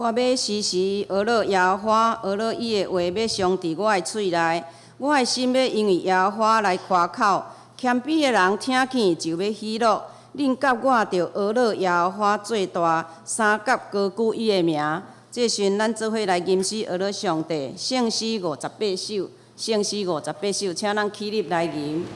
我欲時時呵咾耶和華，呵咾伊的話欲常佇我的喙內。我的心欲因為耶和華來誇口，謙卑的人聽見就欲喜樂。恁佮我著呵咾耶和華做大，相佮高舉伊的名。這時陣咱做伙來吟詩呵咾上帝，聖詩五十八首，聖詩五十八首，請咱起立來吟。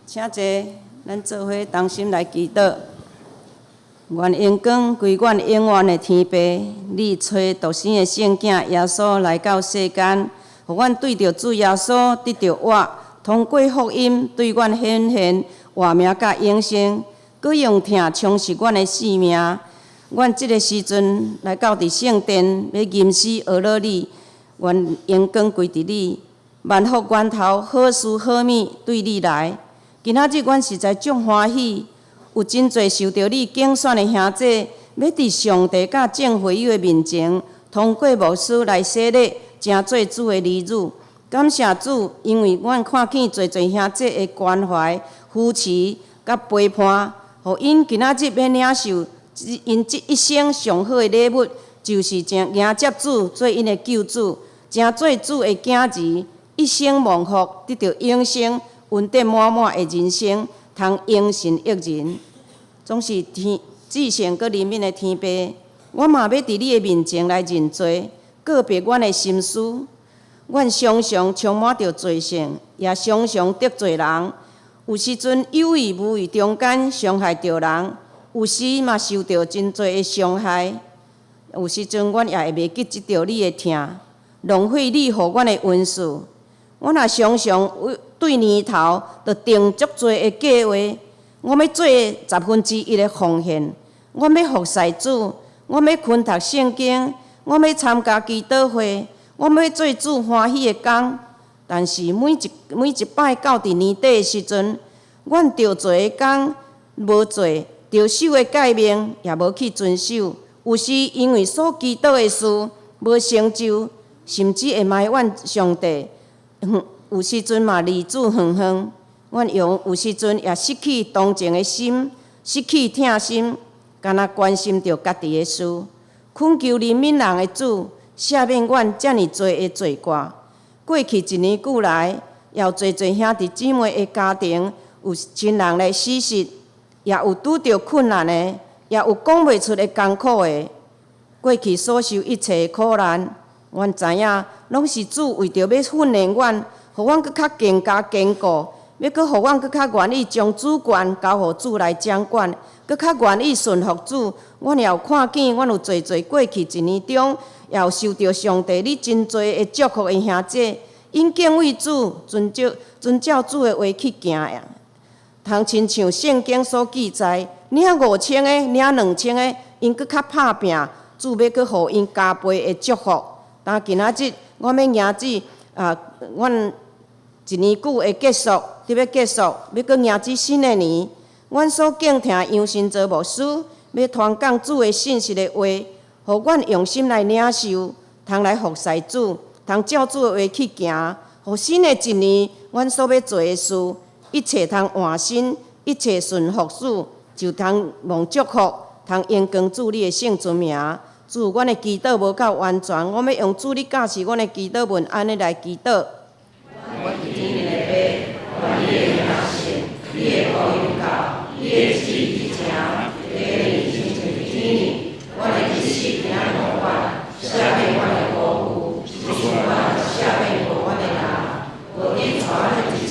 請坐，咱做伙同心來祈禱。願榮光歸阮永遠的天父，你差獨生的聖囝耶穌來到世間，予阮對著主耶穌得著活，通過福音對阮顯現活命佮永生，閣用疼充實阮的性命。阮這个時陣來到佇聖殿，欲吟詩呵咾你，願榮光歸佇你，萬福源頭好事好物對你來。今仔日阮實在足歡喜，有真濟受著你揀選的兄弟，欲佇上帝佮眾會友的面前，通過牧師來洗禮，成做主的兒女。感謝主，因為阮看見濟濟兄弟的關懷、扶持佮陪伴，予𪜶今仔日欲領受𪜶這一生上好的禮物，就是成迎接主做𪜶的救主，成做主的囝兒，一生蒙福，得著永生。恩典滿滿的人生，通榮神益人，總是天至聖閣憐憫的天父，我嘛欲佇你的面前來認罪，告白阮的心思。阮常常充滿著罪性，也常常得罪人。有時陣有意無意中間傷害著人，有時嘛受著真濟的傷害。有時陣阮也會袂記得著你的疼，浪費你予阮的恩賜。阮也常常對年頭就定足濟的計劃，我欲做十分之一的奉獻，我欲服侍主，我欲勤讀聖經，我欲參加祈禱會，我欲做主歡喜的工。但是每一每一擺到佇年底的時陣，阮著做的工無做，著守的誡命也無去遵守，有時因為所祈禱的事無成就，甚至會埋怨上帝。有時陣嘛離主遠遠。阮有時陣也失去同情的心，失去疼心，干焦關心著家己的事。懇求憐憫人的主，赦免阮遮爾濟的罪過。過去一年久來，也有濟濟兄弟姊妹的家庭有親人來死逝，也有拄著困難的，也有講袂出的艱苦的。過去所受一切的苦難，阮知影攏是主為著欲訓練阮，予阮閣較更加堅固，欲閣予阮閣較願意將主權交予主來掌管，閣較願意順服主。阮也有看見，阮有濟濟過去一年中，也有受著上帝你真濟的祝福的兄弟，𪜶敬畏主，遵照主的話去行呀。通親像聖經所記載，領5000個，領2000個，𪜶閣較拍拚，主欲閣予𪜶加倍的祝福。但今仔日，我欲迎接啊，阮一年久的結束，佇欲結束，欲閣迎接新的年。阮所敬聽楊新澤牧師欲傳講主的信實的話，予阮用心來領受，通來服侍主，通照主的話去行。予新的一年，阮所欲做的事，一切通換新，一切順服主，就通蒙祝福，通榮光主你的聖尊名。主，阮的祈禱無夠完全，我欲用主你教示阮的祈禱文，按呢來祈禱。阮佇天頂的父，願你的名聖，你的國臨到，你的旨意成，佇地親像佇天頂。阮的日食今仔予阮，赦免阮的過誤，親像阮赦免過阮的人，無得帶阮入試，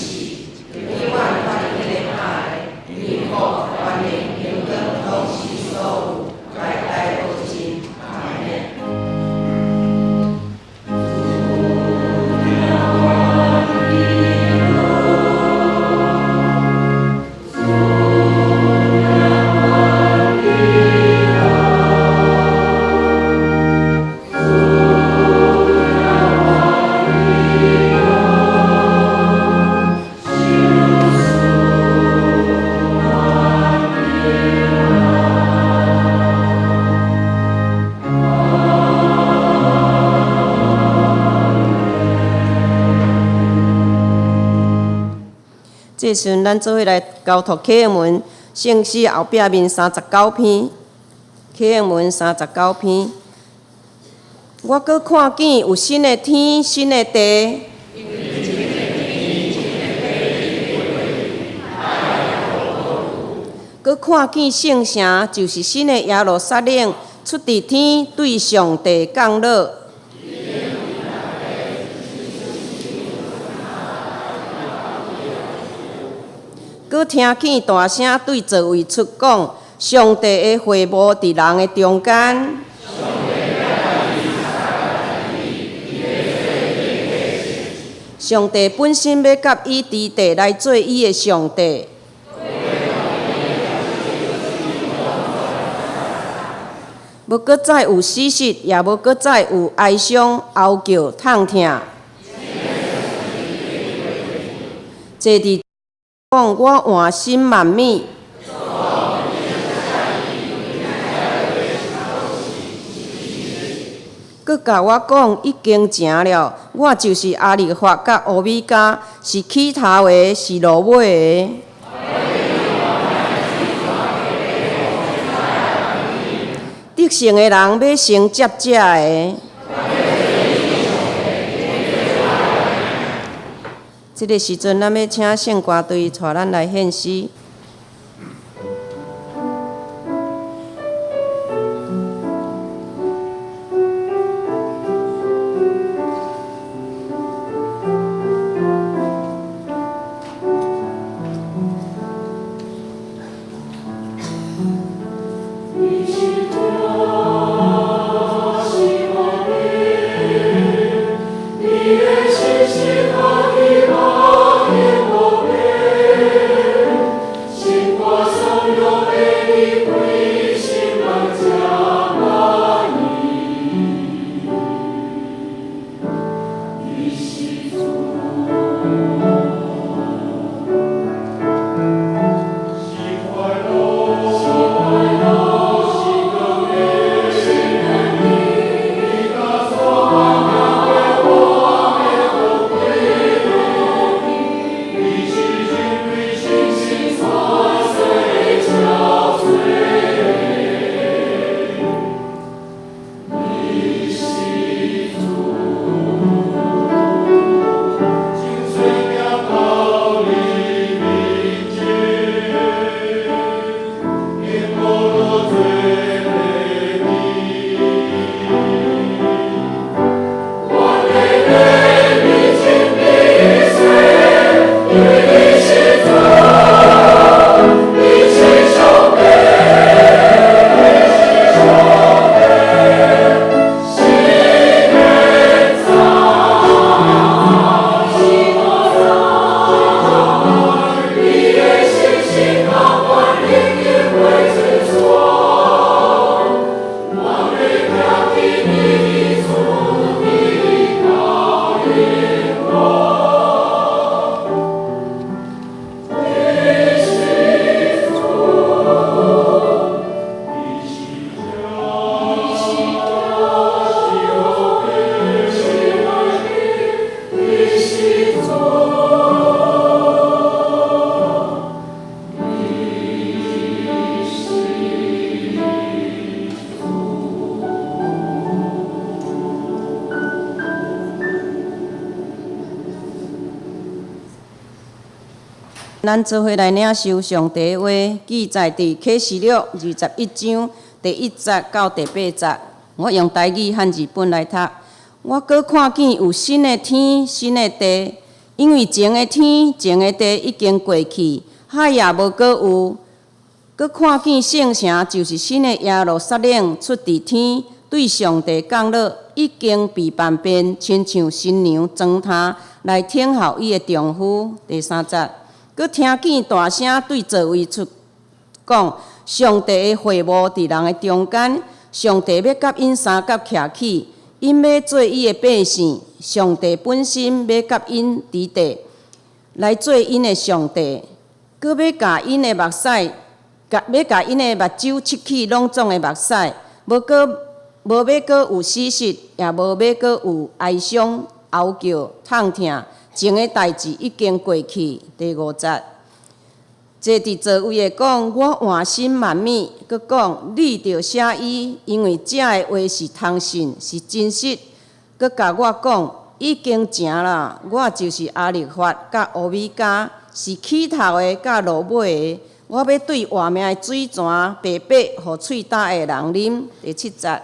救阮脫離彼个歹的。因為國、權柄、榮光攏是你所有，代代無盡。阿們。這時陣，咱做伙來交託啟應門聖詩後壁面39篇，啟應門三十九篇。我閣看見有新的天，新的地。閣看見聖城，就是新的耶路撒冷，出佇天，對上帝降落。閣聽見大聲對座位出講：上帝的會幕佇人的中間。上帝本身欲佮伊佇地來做伊的上帝。無閣再有死屍，也無閣再有哀傷、哀叫、痛疼。坐佇講我換新萬物。閣共我講已經成了，我就是阿力法佮烏米迦，是起頭的，是落尾的。得勝的人欲承接這个。這个時陣，咱欲請聖歌隊帶咱來獻詩。咱做伙來領受上帝的話，記載佇啟示錄21章第1節到第8節。我用台語漢字本來讀。我閣看見有新的天、新的地，因為前的天、前的地已經過去，海也無閣有。閣看見聖城，就是新的耶路撒冷出佇天，對上帝降落，已經被扮變，親像新娘妝呾來等候伊的丈夫。第3節，閣聽見大聲對座位出講：上帝的會幕佇人的中間，上帝欲佮𪜶相佮徛起，𪜶欲做伊的百姓，上帝本身欲佮𪜶佇佇，來做𪜶的上帝，閣欲共𪜶的目屎，欲共𪜶的目睭拭去攏總的目屎，無欲閣有死屍，也無欲閣有哀傷、嚎叫、痛疼，前的代誌已經過去。第5節，坐佇座位的講：我換新萬物。閣講：你著寫伊，因為這的話是通信，是真實。閣共我講：已經成啦！我就是阿力法佮烏米迦，是起頭的佮落尾的。我欲對活命的水泉白白予喙焦的人啉。第7節，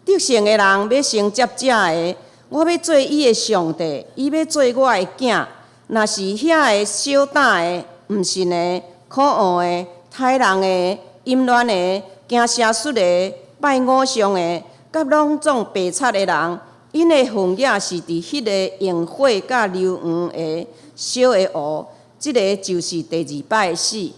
得勝的人欲承接這个，我欲做伊的上帝，伊欲做我的囝。若是遐个小膽的、毋信的、可惡的、刣人的、淫亂的、行邪術的、拜偶像的，佮攏總白賊的人，𪜶的份也是佇彼个用火佮硫磺的燒的湖。這个就是第二擺的死。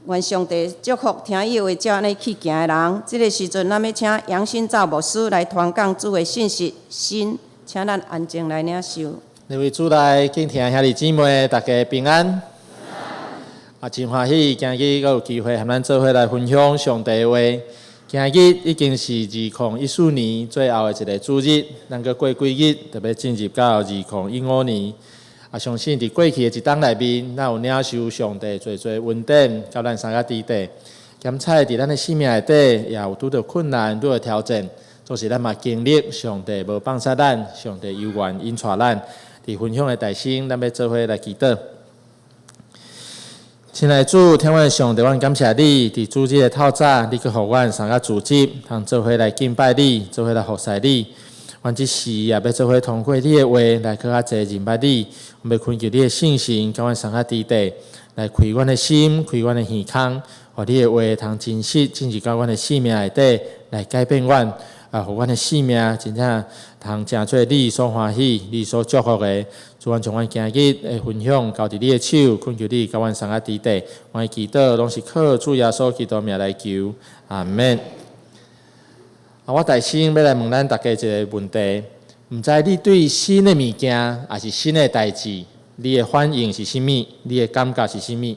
願上帝祝福聽伊的話照按呢去行的人。這个時陣，咱欲請楊新造牧師來傳講主的信息，新，請咱安靜來領受。兩位主內敬聽兄弟姊妹，大家平安。啊，真歡喜，今日閣有機會和咱做伙來分享上帝的話。今日已經是2014年最後的一个主日，咱閣過幾日就欲進入到2015年。啊，相信佇過去的一冬內面，咱有領受上帝濟濟恩典，佮咱相佮佇佇。檢採佇咱的生命內底，也有拄著困難、拄著挑戰，總是咱嘛經歷上帝無放捨咱，上帝猶原引帶咱。佇分享的大先，咱欲做伙來祈禱。親愛的主，天父上帝，阮感謝你，佇主日的透早，你閣予阮三個組織，通做伙來敬拜你，做伙來服侍你。阮這時也欲做伙通過你的話來閣較濟認捌你，阮欲懇求你的聖神，佮阮相佮佇佇，來開阮的心，開阮的耳孔，予你的話通真實進入到阮的生命內底，來改變阮，啊，予阮的生命真正通成做你所歡喜、你所祝福的。主，阮將阮今日的分享交佇你的手，懇求你佮阮相佮佇佇，阮祈禱攏是靠主耶穌基督名來求，阿門。啊，我大先欲來問咱大家一个問題，毋知你對新的物件，抑是新的代誌，你的反應是啥物？你的感覺是啥物？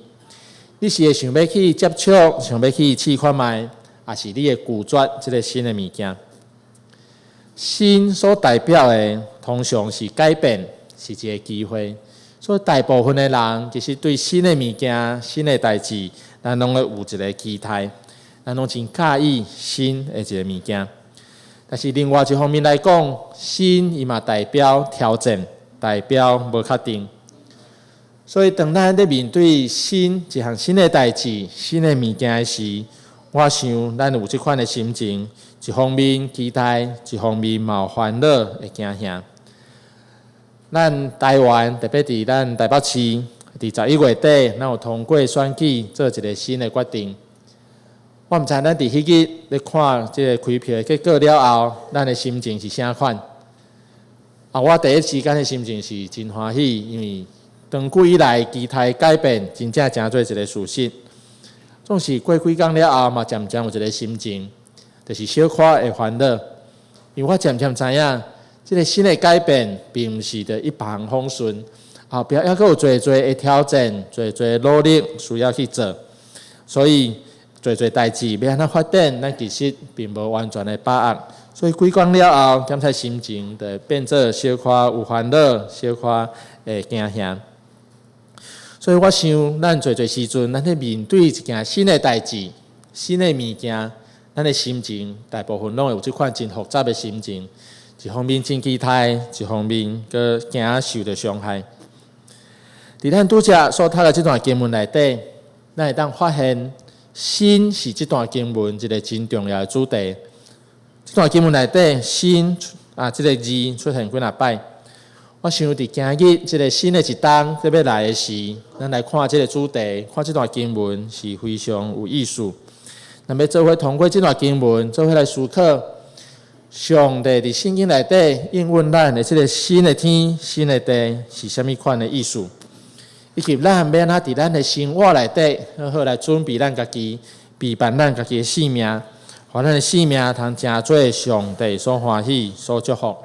你是會想欲去接觸，想欲去試看覓，抑是你會拒絕這个新的物件？新所代表的，通常是改變，是一个機會。所以大部分的人，其實對新的物件、新的代誌，咱攏會有一个期待，咱攏真佮意新的一个物件。但是另外一方面來講，新伊嘛代表挑戰，代表無確定。所以當咱咧面對新一項新的代誌、新的物件的時，我想咱有這款的心情，一方面期待，一方面嘛有煩惱會驚嚇。咱台灣特別佇咱台北市，佇11月底，咱有通過選舉做一个新的決定。我毋知咱佇彼日咧看這个開票的結果了後，咱的心情是啥款？啊，我第一時間的心情是真歡喜，因為長久以來期待改變，真正成做一个事實。總是過幾工了後，嘛漸漸有一个心情，就是小可會煩惱，因為我漸漸知影，這个新的改變並毋是著一帆風順，後壁猶閣有濟濟的挑戰，濟濟努力需要去做，所以濟濟代誌欲按怎發展，咱其實並無完全的把握。所以幾工了後，感覺心情就變做小可有煩惱，小可會驚嚇。所以我想，咱濟濟時陣，咱咧面對一件新的代誌、新的物件，咱的心情大部分攏會有這款真複雜的心情。一方面真期待，一方面閣驚受著傷害。佇咱拄才所讀的這段經文內底，咱會當發現新是這段經文一個真重要的主題。這段經文內底，新啊這个字出現幾若擺。我想佇今日這个新的一冬欲來的時，咱來看這个主題，看這段經文是非常有意思。咱欲做伙通過這段經文，做伙來思考上帝佇聖經內底應允咱的這个新的天、新的地是啥物款的意思，以及咱欲按怎佇咱的生活內底好好來準備咱家己，備辦咱家己的性命，予咱的性命通成做上帝所歡喜、所祝福。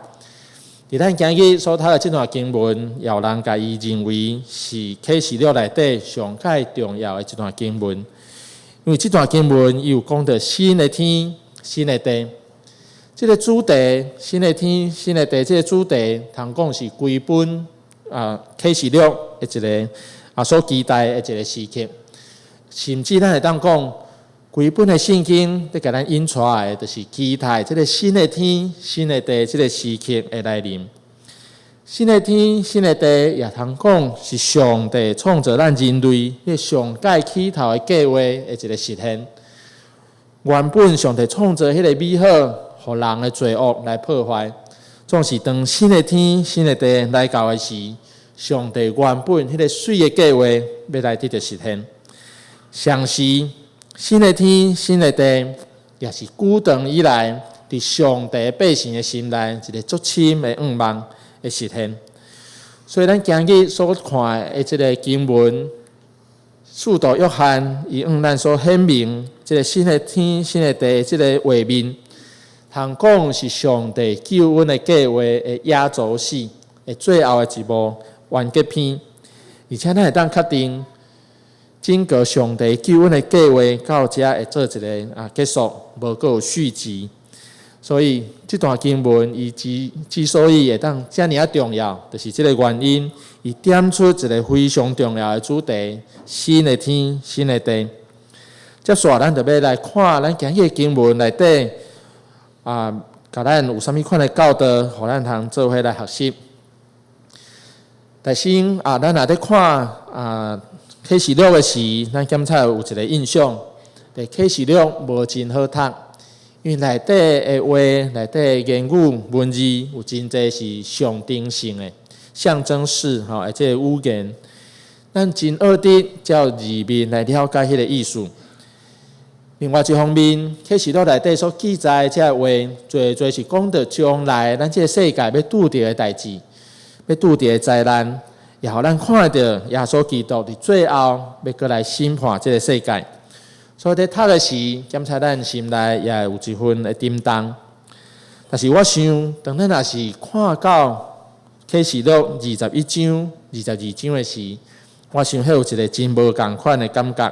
佇咱今日所讀的這段經文，也有人共伊認為是啟示錄內底上蓋重要的一段經文，因為這段經文伊有講著新的天、新的地，這个主題，新的天、新的地，這个主題，通講是規本啊啟示錄的一个啊所期待的一个時刻，甚至咱會當講，規本的聖經咧共咱引出來的，就是期待這个新的天、新的地這个時刻的來臨。新的天、新的地，也通講是上帝創造咱人類彼个上蓋起頭的計畫的一个實現。原本上帝創造彼个美好，予人的罪惡來破壞。總是當新的天、新的地來到的時，上帝原本彼个媠的計畫欲來得著實現。同時，新的天、新的地，也是古長以來佇上帝百姓的心內一个足深的願望的實現。所以，咱今日所看的這个經文，使徒約翰伊向咱所顯明這个新的天、新的地這个畫面，通講是上帝救恩的計畫的壓軸戲的最後的一幕完結篇，而且咱會當確定，整個上帝救恩的計劃到遮會做一个啊結束，無閣有續集。所以這段經文伊之所以會當遮爾仔重要，就是這个原因。伊點出一个非常重要的主題：新的天、新的地。接紲咱就欲來看咱今日的經文內底啊，共咱有啥物款的教導，予咱通做伙來學習。但是啊，咱若咧看啊啟示錄的時，咱檢查有一个印象，佇啟示錄無真好讀，因為內底的話、內底的言語文字有真濟是象徵性的、象徵式吼，的這个語言，咱真學得照字面來了解彼个意思。另外一方面，啟示錄內底所記載的這个話，濟濟是講著將來咱這个世界欲拄著的代誌，欲拄著的災難。也予咱看著耶穌基督佇最後欲閣來審判這个世界，所以佇讀的時，檢查咱心內也會有一份的震動。但是我想，當咱若是看到啟示錄21章、22章的時，我想彼有一个真無仝款的感覺。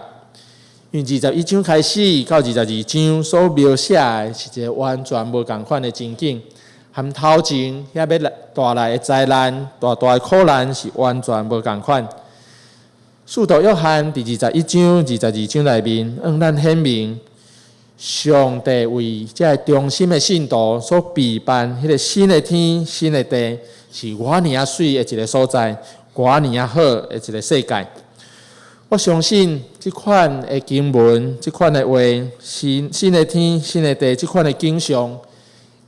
因為21章開始到22章所描寫的是一个完全無仝款的情景。和頭前遐欲來帶來的災難、大大的苦難是完全無仝款。使徒約翰佇21章、22章內面，向咱顯明，上帝為這个忠心的信徒所備辦彼个新的天、新的地，是偌爾仔媠的一个所在，偌爾仔好的一个世界。我相信這款的經文、這款的話，新的天、新的地，這款的景象，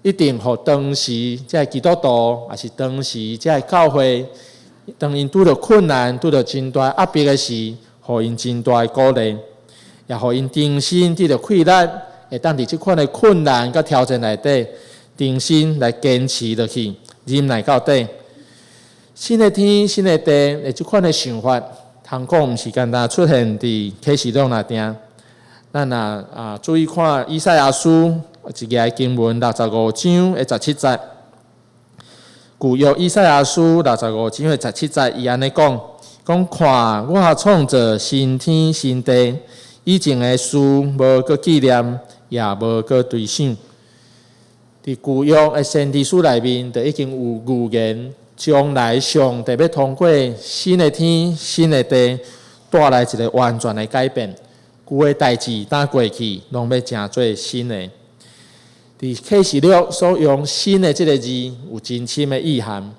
一定予當時這个基督徒，抑是當時這个教會，當𪜶拄著困難、拄著真大壓迫的時，予𪜶真大的鼓勵，也予𪜶重新得著氣力，會當佇這款的困難佮挑戰內底，重新來堅持落去，忍耐到底。新的天、新的地的這款的想法，通講毋是干焦出現佇啟示錄內定。咱若啊注意看以賽亞書一頁經文六十五章的十七節，舊約以賽亞書六十五章的十七節，伊按呢講：講看我創造新天新地，以前的事無閣紀念，也無閣追想。佇舊約的先知書內面，就已經有預言，將來上帝欲通過新的天、新的地，帶來一个完全的改變。舊的代誌當過去，攏欲成做新的。佇啟示錄所用新的這个字，有真深的意涵。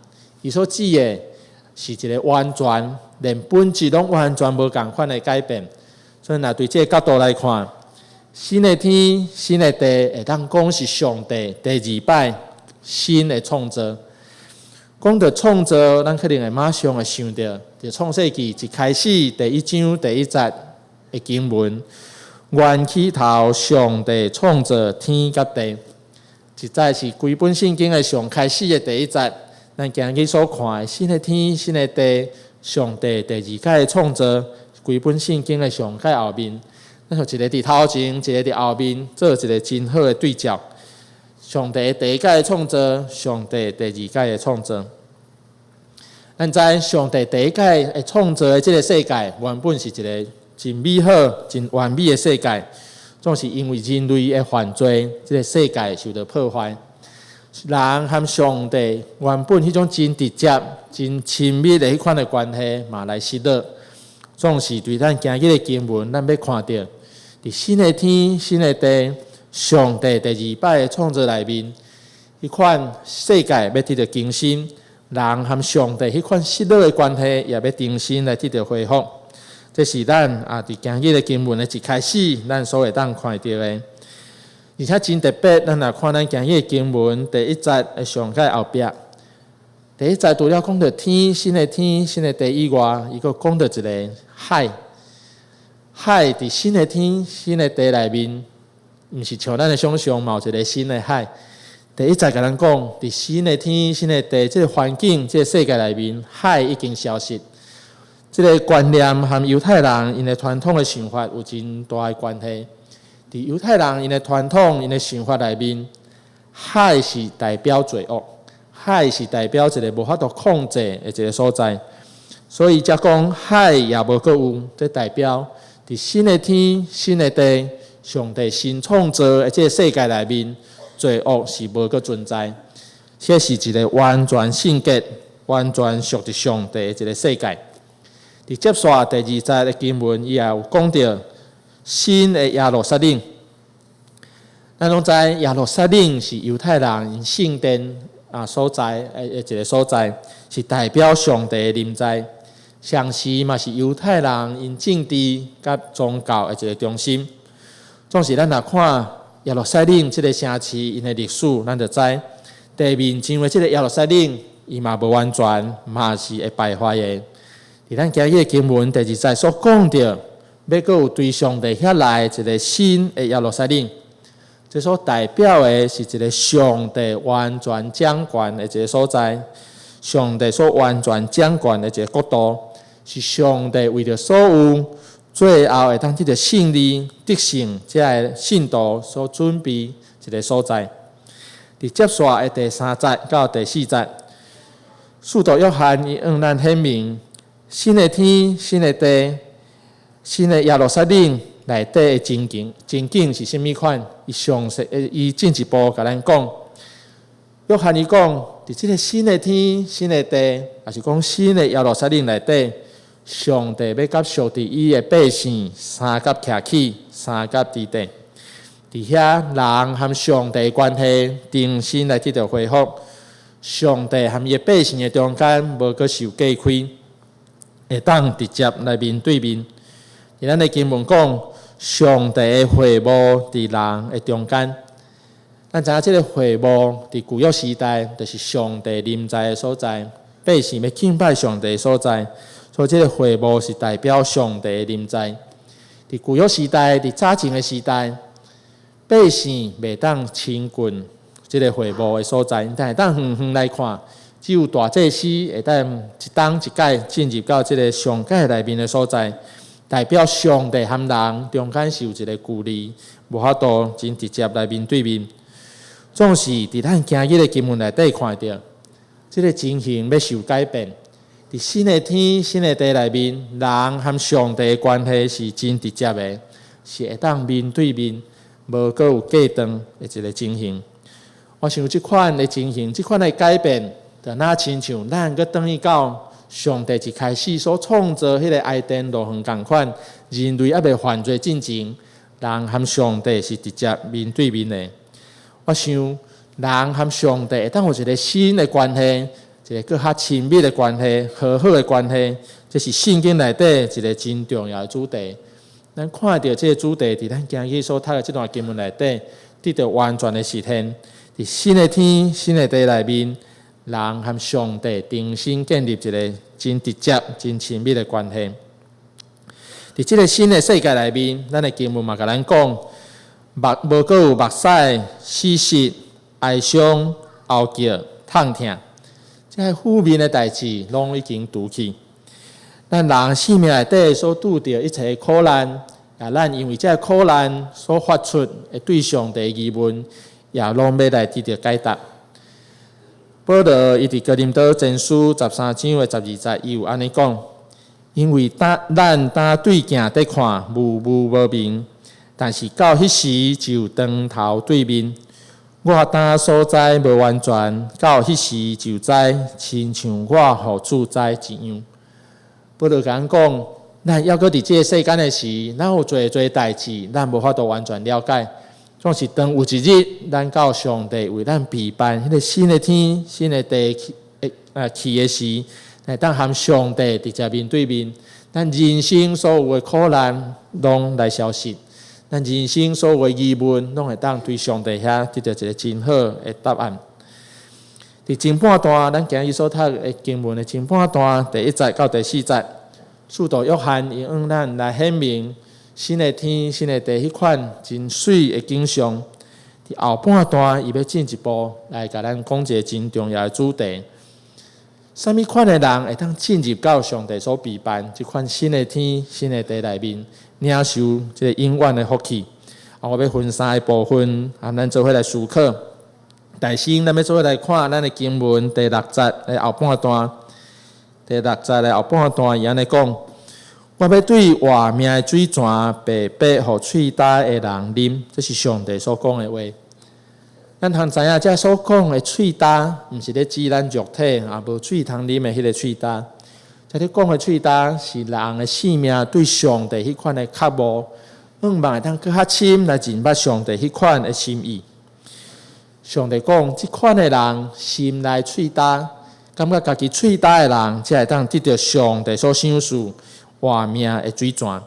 伊所指的是一个完全，連本質攏完全無仝款的改變。所以，若對這个角度來看，新的天、新的地，會當講是上帝第二擺新的創造。講著創造，咱可能會馬上會想著，佇創世記一開始第一章第一節的經文：原起頭，上帝創造天佮地。實在是規本聖經的上開始的第一節，咱今日所看的新的天、新的地，上帝第二擺的創造，規本聖經的上蓋後面。咱像一个佇頭前，一个佇後面，做一个真好的對照。上帝第一擺的創造，上帝第二擺的創造。咱知上帝第一擺的創造的這个世界，原本是一个真美好、真完美的世界。總是因為人類的犯罪，這个世界受著破壞。人和上帝原本彼種真直接、真親密的彼款的關係，嘛來失落。總是對咱今日的經文，咱欲看著，佇新的天、新的地，上帝第二擺的創造內面，彼款世界欲得著更新，人和上帝彼款失落的關係，也欲重新來得著恢復。這是咱啊，佇今日的經文的一開始，咱所會當看著的。而且真特別，咱若看咱今日的經文第一節的上蓋後壁，第一節除了講著天、新的天、新的地以外，伊閣講著一个海。海佇新的天、新的地內面，毋是像咱的想像，嘛有一个新的海。第一節共咱講，佇新的天、新的地這个環境、這个世界內面，海已經消失。這个觀念和猶太人𪜶的傳統的想法有真大的關係。佇猶太人𪜶的傳統、𪜶的想法內面，海是代表罪惡，海是代表一个無法度控制的一个所在。所以才講海也無閣有，這代表佇新的天、新的地，上帝新創造的這个世界內面，罪惡是無閣存在。這是一个完全聖潔、完全屬於上帝的一个世界。佇接紲第二節的經文，伊也有講著新的耶路撒冷。咱攏知耶路撒冷是猶太人聖殿啊所在的一个所在，是代表上帝的臨在，同時嘛是猶太人𪜶政治佮宗教的一个中心。總是咱若看耶路撒冷這个城市𪜶的歷史，咱就知地面上的這个耶路撒冷，伊嘛無完全，嘛是會敗壞的。佇咱今日的經文第二節所講著，欲閣有對上帝遐來一个新的耶路撒冷，這所代表的是一个上帝完全掌權的一个所在，上帝所完全掌權的一个國度，是上帝為著所有最後會當得著勝利得勝這个信徒所準備一个所在。佇接紲的第三節到第四節，使徒約翰伊向咱顯明，新的天、新的地、新的耶路撒冷內底的情景，情景是啥物款？伊詳細，伊進一步共咱講。約翰伊講，佇這个新的天、新的地，抑是講新的耶路撒冷內底，上帝欲佮屬佇伊的百姓相佮徛起，相佮佇底。佇遐人和上帝關係重新來得著恢復，上帝和伊的百姓的中間無閣受隔開，會當直接來面對面。佇咱的經文講，上帝的會幕佇人的中間。咱知影這个會幕佇舊約時代，就是上帝臨在的所在，百姓欲敬拜上帝的所在，所以這个會幕是代表上帝的臨在。佇舊約時代，佇早前的時代，百姓袂當親近這个會幕的所在，但會當遠遠來看。只有大祭司會當一冬一擺進入到這个上蓋內面的所在，代表上帝和人中間是有一个距離，無法度真直接來面對面。總是佇咱今日的經文內底看著，這个情形欲受改變。佇新的天、新的地內面，人和上帝的關係是真直接的，是會當面對面，無閣有隔斷的一个情形。我想這款的情形，這款的改變，就若親像咱閣轉去到上帝一開始所創造彼个伊甸樂園仝款，人類猶未犯罪進前，人和上帝是直接面對面的。我想人和上帝會當有一个新的關係，一个閣較親密的關係、和好的關係，這是聖經內底一个真重要的主題。咱看著這个主題，佇咱今日所讀的這段經文內底，得著完全的實現。佇新的天、新的地內面，人和上帝重新建立一个真直接、真親密的關係。佇這个新的世界內面，咱的經文嘛共咱講，目無閣有目屎、死屍、哀傷、嚎叫、痛疼，這些負面的代誌攏已經除去。咱人生命內底所拄著一切苦難，也咱因為這个苦難所發出的對上帝疑問，也攏欲來得著解答。保羅伊佇哥林多前書13章的12節，伊有按呢講：因為當咱當對鏡佇看，霧霧無明；但是到彼時就當頭對面。我當所知無完全，到彼時就知，親像我予主知一樣。保羅共咱講，咱猶閣佇這个世間的時，咱有濟濟代誌，咱無法度完全了解。總是當有一日，咱到上帝為咱備辦彼个新的天、新的地去，去的時，會當和上帝直接面對面，咱人生所有的苦難攏來消失，咱人生所有的疑問攏會當對上帝遐得著一个真好的答案。佇前半段，咱今日所讀的經文的前半段，第一節到第四節，使徒約翰伊向咱來顯明新的天、新的地彼款真媠的景象。佇後半段，伊欲進一步來共咱講一个真重要的主題：啥物款的人會當進入到上帝所備辦這款新的天、新的地內面，領受這个永遠的福氣？啊，我欲分三个部分，啊，咱做伙來思考。首先，咱欲做伙來看咱的經文第六節的後半段。第六節的後半段，伊按呢講：我欲對活命的水泉白白予喙焦的人啉，這是上帝所講的話。咱通知影，這所講的喙焦，毋是咧指咱肉體啊無喙通啉的彼个喙焦。這咧講的喙焦，是人的生命對上帝彼款的渴慕，向望會當閣較深來認捌上帝彼款的心意。上帝講，這款的人心內喙焦，感覺家己喙焦的人，才會當得著上帝所賞賜活命的水泉。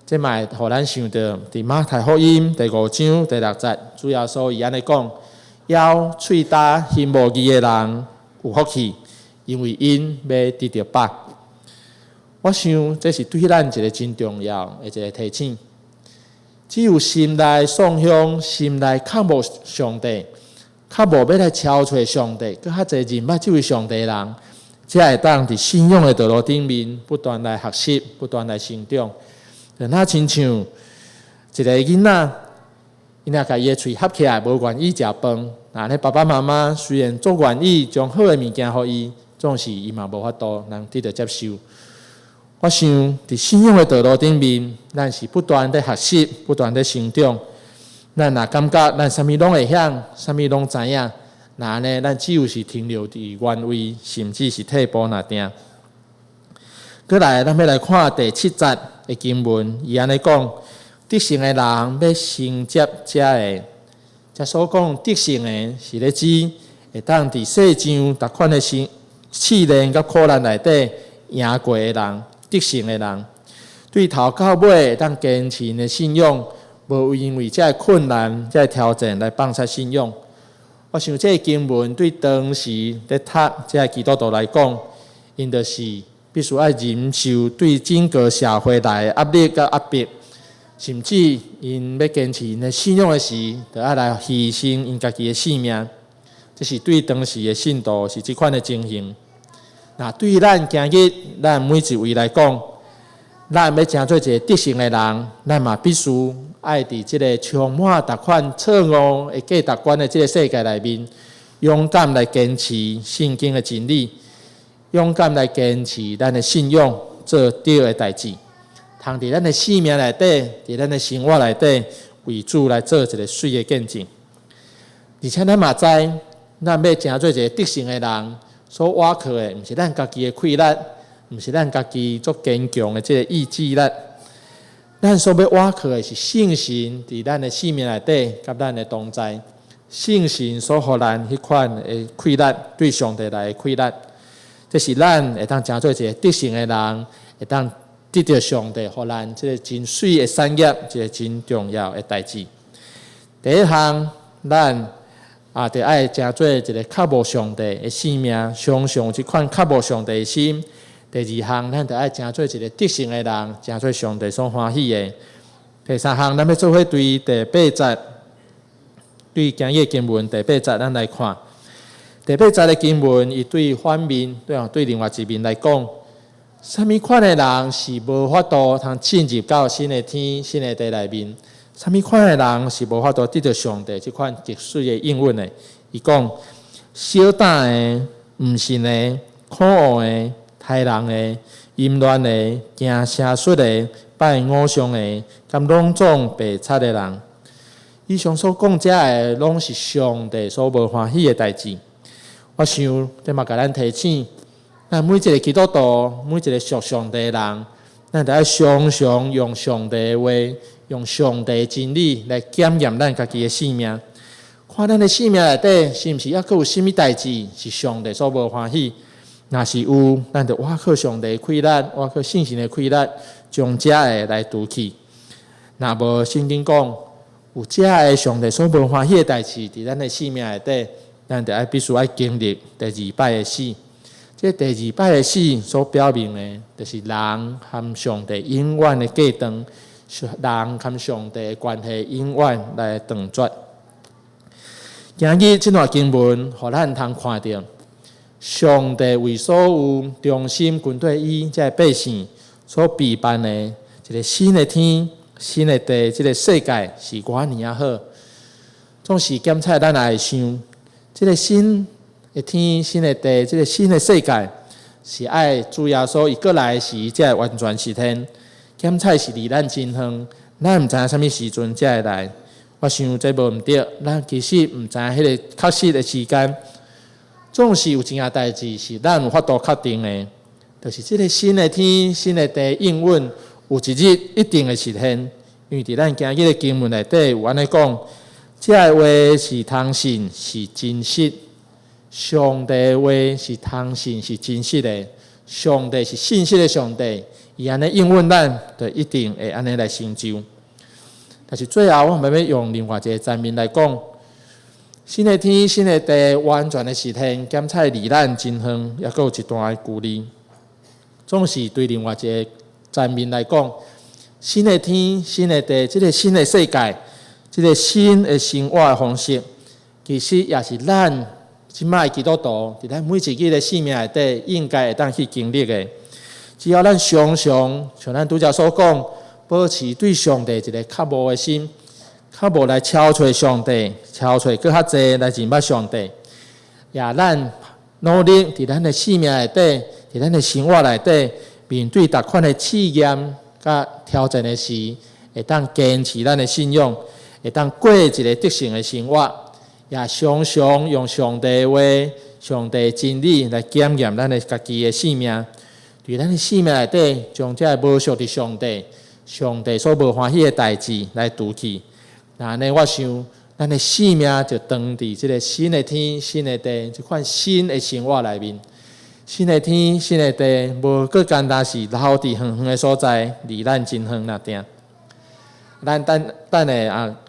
這嘛會予咱想著，佇馬太福音第五章第六節，主耶穌伊按呢講：枵喙焦心無義的人有福氣，因為𪜶欲得著飽。我想這是對咱一个真重要的一个提醒。只有心內喪向，心內渴慕上帝，渴慕欲來超揣上帝，閣較濟認捌這位上帝的人，才會當佇信仰的道路頂面不斷來學習，不斷來成長。就若親像一个囡仔，伊若共伊的喙合起來，無願意食飯，那呢爸爸媽媽雖然足願意將好的物件予伊，總是伊嘛無法度通得著接受。我想佇信仰的道路頂面，咱是不斷佇學習，不斷佇成長。咱若感覺咱啥物攏會曉，啥物攏知影，那按呢，咱只有是停留佇原位，甚至是退步爾定。閣來，咱欲來看第七節的經文，伊按呢講：得勝的人欲承接這个，這所講得勝的，是咧指會當佇世上逐款的試試煉佮苦難內底贏過的人，得勝的人，對頭到尾會當堅持𪜶的信仰，無因為這个困難、這个挑戰來放棄信仰。我想這个經文對當時咧讀這个基督徒來講，𪜶就是必須愛忍受對整個社會來的壓力佮壓迫，甚至𪜶欲堅持𪜶的信仰的時，著愛來犧牲𪜶家己的性命。這是對當時的信徒是這款的情形。那對咱今日咱每一位來講，咱欲成做一个得勝的人，咱嘛必須愛佇這个充滿逐款錯誤的價值觀的這个世界內面，勇敢來堅持聖經的真理，勇敢來堅持咱的信仰，做對的代誌，通佇咱的生命內底，佇咱的生活內底，為主來做一个媠的見證。而且咱嘛知，咱欲成做一个得勝的人，所倚靠的，毋是咱家己的氣力，毋是咱家己足堅強的這个意志力。咱所欲倚靠的是聖神佇咱的生命內底，佮咱的同在。聖神所予咱彼款的氣力，對上帝來的氣力。這是咱會當成做一个得勝的人，會當得著上帝予咱這个真媠的產業，一个真重要的代誌。第一項，咱啊，著愛成做一个渴慕上帝的生命，常常有這款渴慕上帝的心。第二項，咱著愛成做一个得勝的人，成做上帝所歡喜的。第三項，咱欲做伙對第八節，對今日經文第八節，咱來看。第八節的經文，伊對反面，對啊，對另外一面來講，啥物款的人是無法度通進入到新的天、新的地內面？啥物款的人是無法度得著上帝這款極媠的應允的？伊講：小膽的、毋信的、可惡的、刣人的、淫亂的、行邪術的、拜偶像的，佮攏總白賊的人。以上所講這的，攏是上帝所無歡喜的代誌。我想，這嘛共咱提醒，咱每一个基督徒，每一个屬上帝的人，咱著愛常常用上帝的話，用上帝的真理來檢驗咱家己的生命，看咱的生命內底是毋是猶閣有啥物代誌是上帝所無歡喜？若是有，咱就倚靠上帝的氣力，倚靠聖神的氣力，將這个來除去。若無聖經講，有這个上帝所無歡喜的代誌，佇咱的生命內底，咱著愛必須愛經歷第二擺的死。這第二擺的死所表明的，就是人和上帝永遠的隔斷，人和上帝的關係永遠來斷絕。今日這段經文，予咱通看著，上帝為所有忠心跟綴伊這个百姓所備辦的一个新的天、新的地，這个世界是偌爾仔好。總是檢採咱也會想，這个新的天、新的地，這个新的世界，是愛主耶穌伊閣來時才會完全實現。檢採是離咱真遠，咱毋知影啥物時陣才會來。我想這無毋對，咱其實毋知影彼个確實的時間。總是有一件代誌是咱有法度確定的，就是這个新的天、新的地應允有一日一定會實現。因為佇咱今日的經文內底有按呢講，這个話是通信，是真實。上帝的話是通信，是真實的。上帝是信實的上帝，伊按呢應允咱，就一定會按呢來成就。但是最後，我們欲用另外一个層面來講，新的天、新的地完全的實現，檢採離咱真遠，猶閣有一段的距離。總是對另外一个層面來講，新的天、新的地，這个新的世界，這个新的生活的方式，其實也是咱這擺基督徒，佇咱每一日的生命內底，應該會當去經歷的。只要咱常常像咱拄才所講，保持對上帝一个渴慕的心，渴慕來超揣上帝，超揣閣較濟來認捌上帝，也咱努力佇咱的生命內底，佇咱的生活內底，面對逐款的試驗佮挑戰的時，會當堅持咱的信仰，會當過一个得勝的生活，也常常用上帝的話、上帝的真理來檢驗咱的家己的生命，佇咱的生命內底，將這个無屬佇上帝、上帝所無歡喜的代誌來除去。若按呢，我想，咱的生命就藏佇這个新的天、新的地，這款新的生活內面。新的天、新的地，無閣干焦是留佇遠遠的所在，離咱真遠爾定。咱等等下啊，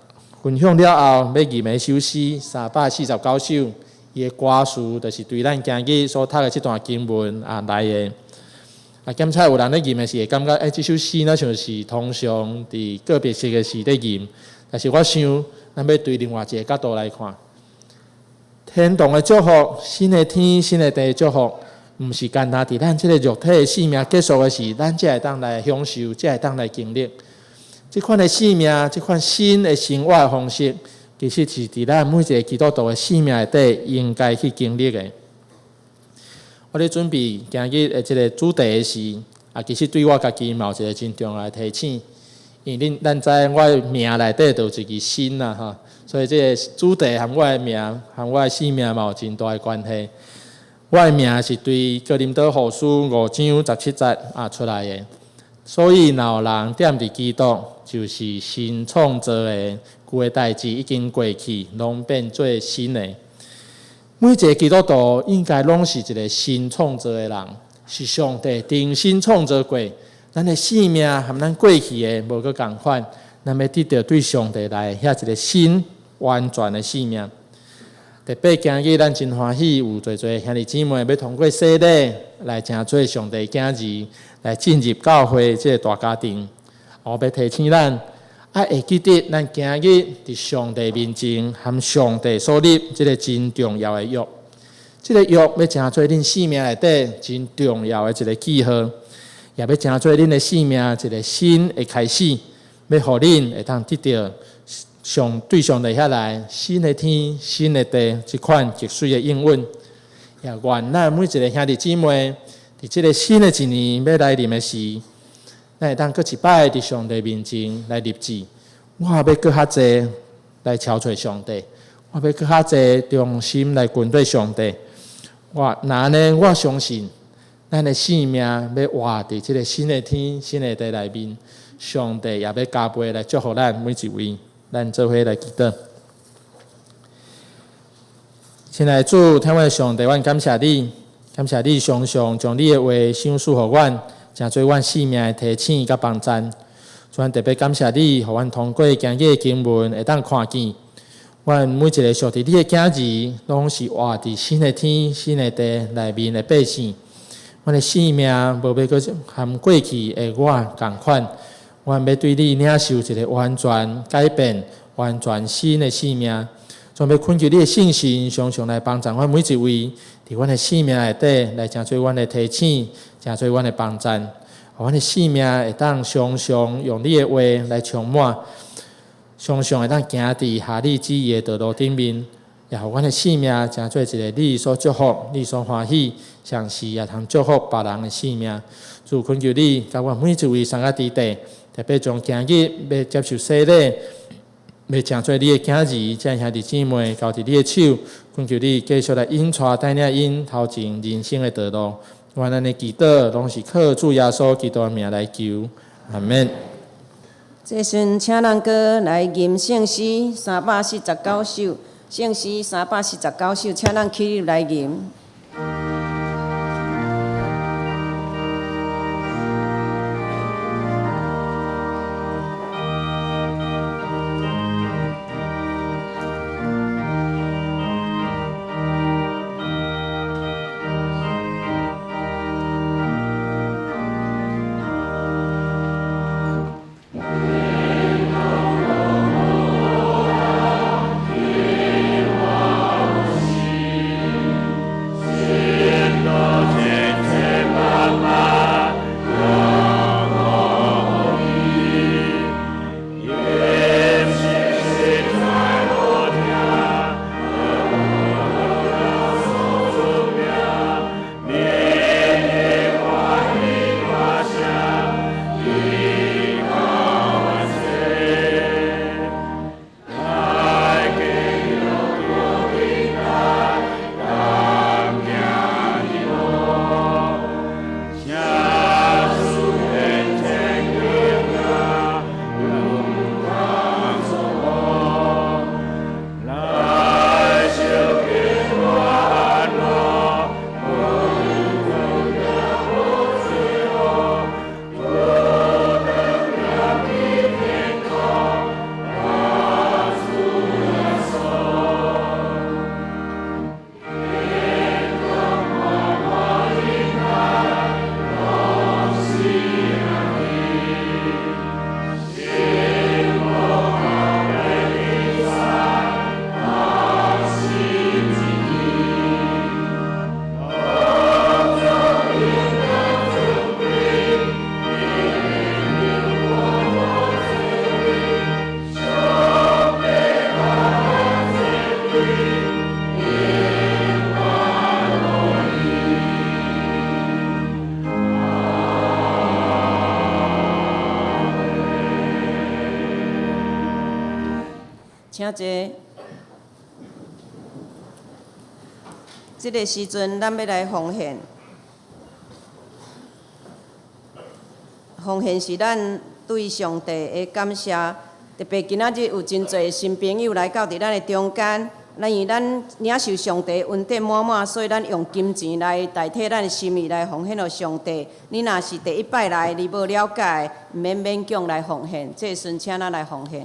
分享了後，欲吟的一首詩349首，伊的歌詞就是對咱今日所讀的這段經文啊來的。啊，檢採有人咧吟的時會感覺，欸，這首詩若像是通常佇告別式的時咧吟，但是我想，咱欲對另外一个角度來看，天堂的祝福，新的天、新的地的祝福，毋是干焦佇咱這个肉體的生命結束的時，咱才會當來享受，才會當來經歷。這款的生命，這款新的生活的方式，其實是佇咱每一个基督徒的生命內底應該去經歷的。我咧準備今日的這个主題的時，啊，其實對我家己嘛有一个真重要的提醒，因為恁咱知我的名內底就有一字新啦吼，所以這个主題和我的名和我的生命嘛有真大的關係。我的名是對哥林多後書5章17節啊出來的，所以若有人踮佇基督，就是新創造的，舊的代誌已經過去，攏變做新的。每一个基督徒應該攏是一個新創造的人，是上帝重新創造過。咱的生命和咱過去的無閣仝款，咱欲得著對上帝來遐一個新完全的生命。特別今日咱真歡喜，有濟濟兄弟姊妹欲通過洗禮來成做上帝囝兒，來進入教會這个大家庭。我欲提醒咱，愛會記得咱今日佇上帝面前和上帝所立這个真重要的約。這个約欲成做恁生命內底真重要的一个記號，也欲成做恁的生命一个新的開始，欲予恁會當得著上對上帝遐來新的天、新的地，這款極媠的應允。也願咱每一个兄弟姊妹，佇這个新的一年欲來臨的時，咱會當閣一擺佇上帝面前來立志，我欲閣較濟來朝揣上帝，我欲閣較濟忠心來跟隨上帝。我若按呢，我相信咱的生命欲活佇這个新的天、新的地內面，上帝也欲加倍來祝福咱每一位。咱做伙來祈禱。親愛的主，天父上帝，阮感謝你，感謝你常常將你的話賞賜予阮，成做阮生命的提醒佮幫贊。主，阮特別感謝你，予阮通過今日的經文會當看見，阮每一个屬佇你的囝兒，攏是活佇新的天、新的地內面的百姓。阮的生命無欲閣和過去的我仝款，阮欲對你領受一个完全改變、完全新的生命。準備懇求你的聖神，常常來幫助阮每一位，佇阮的生命內底來成做阮的提醒，成做阮的幫贊。予阮的生命會當常常用你的話來充滿，常常會當行佇合你旨意的道路頂面，也予阮的生命成做一个你所祝福、你所歡喜，同時也通祝福別人的生命。主懇求你，共阮每一位送到佇地，特別將今日欲接受洗禮，欲成做你的囝兒，這兄弟姊妹交佇你的手，懇求你繼續來引帶帶領𪜶頭前人生的道路。願咱的祈禱攏是靠主耶穌基督的名來求，阿們。這時請咱閣來吟聖詩349首，聖詩三百四十九首，請咱起立來吟。請坐。這个時陣，咱欲來奉獻。奉獻是咱對上帝的感謝。特別今仔日有真濟新朋友來到佇咱的中間，咱因為咱領受上帝恩典滿滿，所以咱用金錢來代替咱的心意來奉獻予上帝。你若是第一擺來，你無了解，毋免勉強來奉獻。這時陣請咱來奉獻。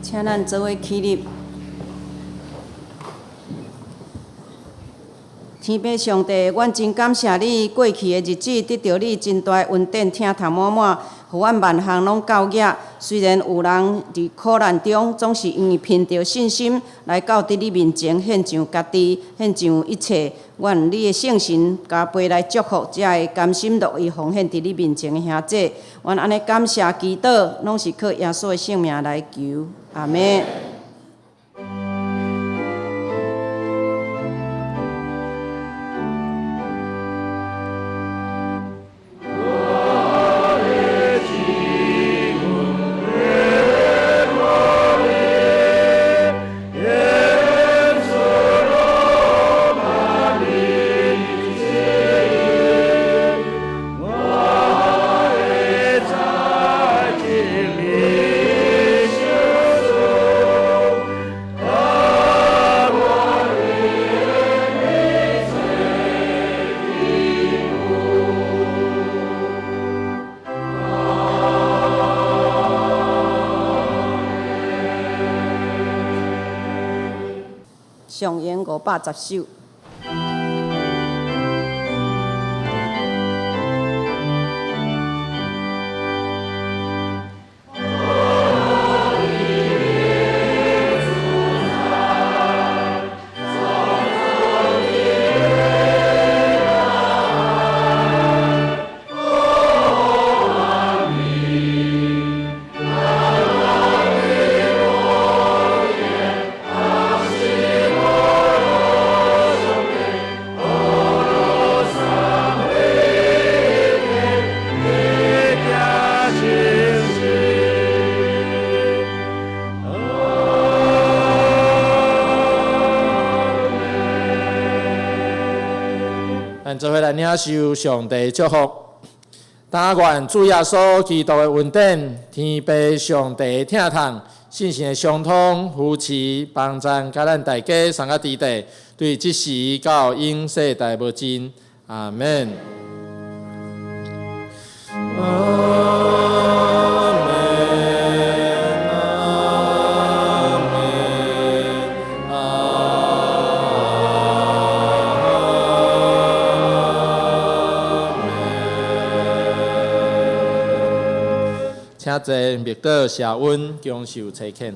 請咱做伙起立。天父上帝，阮真感謝你過去的日子得著你真大的恩典，疼痛滿滿，予阮萬項攏夠額。雖然有人佇苦難中，總是因為憑著信心來到佇你面前獻上家己，獻上一切。願你的聖神加倍來祝福，這个甘心樂意奉獻佇你面前的兄弟。阮按呢感謝祈禱，攏是靠耶穌的聖名來求。阿們。上演510首。咱做伙來領受上帝祝福。但願主耶穌基督的恩典、天父上帝的疼痛、聖神的相通、扶持、幫贊，佮咱大家送甲弟弟，對這時到永世代無盡。阿門。阿門。阿門。阿門。請坐，默禱謝恩，享受差遣。